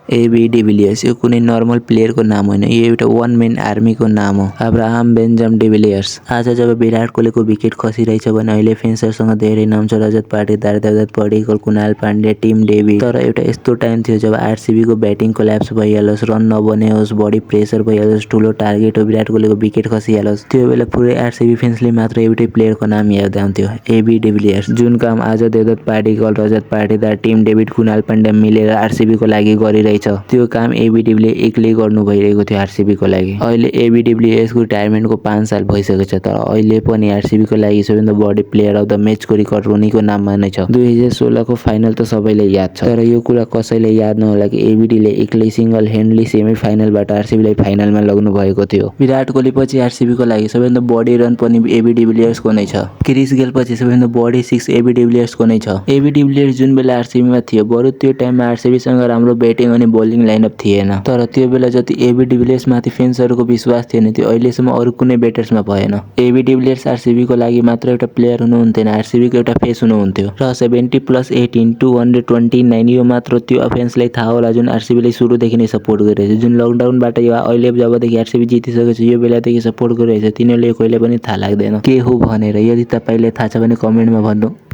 AB डिभिलियर्स यो कुनै normal प्लेयरको नाम होइन, यो एउटा वन मैन आर्मीको नाम हो। अब्राहम बेन्जाम डिभिलियर्स। आज जब विराट कोहलीको विकेट खसिरहेछ भने अहिले फेन्सरसँग धेरै नाम छ, रजत पाटीदार, देवदत्त पडिक्कल, कुणाल पाण्ड्या, टिम डेभिड। तर एउटा यस्तो टाइम थियो जब आरसीबीको ब्याटिङ कोल्याप्स भइहालोस्, रन नबने होस्, बढी प्रेसर भइहालोस्, ठुलो टार्गेट हो, विराट कोहलीको विकेट खसिहालोस्, त्यो बेला पुरै आरसीबी फेन्सले मात्र एउटै प्लेयरको नाम याद आउँथ्यो, एबी डिभिलियर्स। जुन काम आज देवदत्त पाडिक्कल, रजत पाटीदार, टिम डेभिड, कुणाल पाण्ड्या मिलेर आरसीबीको लागि गरिरहेछ, त्यो काम एबी डिभिलियर्स एक्लै गर्नु भइरहेको थियो आरसीबीको लागि। अहिले एबी डिभिलियर्सको रिटायरमेन्टको 5 साल भइसकेको छ, तर अहिले पनि आरसीबीको लागि सबैभन्दा बढी प्लेयर अफ द म्याचको रिकर्ड रोनीको नाममा नै छ। 2016 को फाइनल त सबैलाई याद छ, तर यो कुरा कसैलाई याद नहोला कि एबीडीले एक्लै सिंगल ह्यान्डली सेमी फाइनलबाट आरसीबीलाई फाइनलमा लग्नु भएको थियो। विराट कोहली पछि आरसीबीको लागि सबैभन्दा बढी रन पनि एबी डिभिलियर्सको नै छ। क्रिस गेल पछि सबैभन्दा बढी 6 एबी डिभिलियर्सको नै छ। एबी डिभिलियर्स जुन बेला आरसीबीमा थियो, बरु त्यो टाइममा आरसीबीसँग राम्रो ब्याटिङ अनि बोलिङ लाइनअप थिएन, तर त्यो बेला जति एबी डिभिलियर्स माथि फेन्सहरूको विश्वास थियो नि, त्यो अहिलेसम्म अरू कुनै ब्याटर्समा भएन। एबी डिभिलियर्स आरसीबीको लागि मात्र एउटा प्लेयर हुनुहुन्थेन, आरसीबीको एउटा फेस हुनुहुन्थ्यो। र 70+18 229 यो मात्र त्यो फेन्सलाई थाहा होला जुन आरसीबीलाई सुरुदेखि नै सपोर्ट गरिरहेछ, जुन लकडाउनबाट यो अहिले जबदेखि आरसीबी जितिसकेको छ यो बेलादेखि सपोर्ट गरिरहेछ, तिनीहरूले कहिले पनि थाहा लाग्दैन के हो भनेर। यदि तपाईलाई थाहा छ भने कमेन्टमा भन्नु।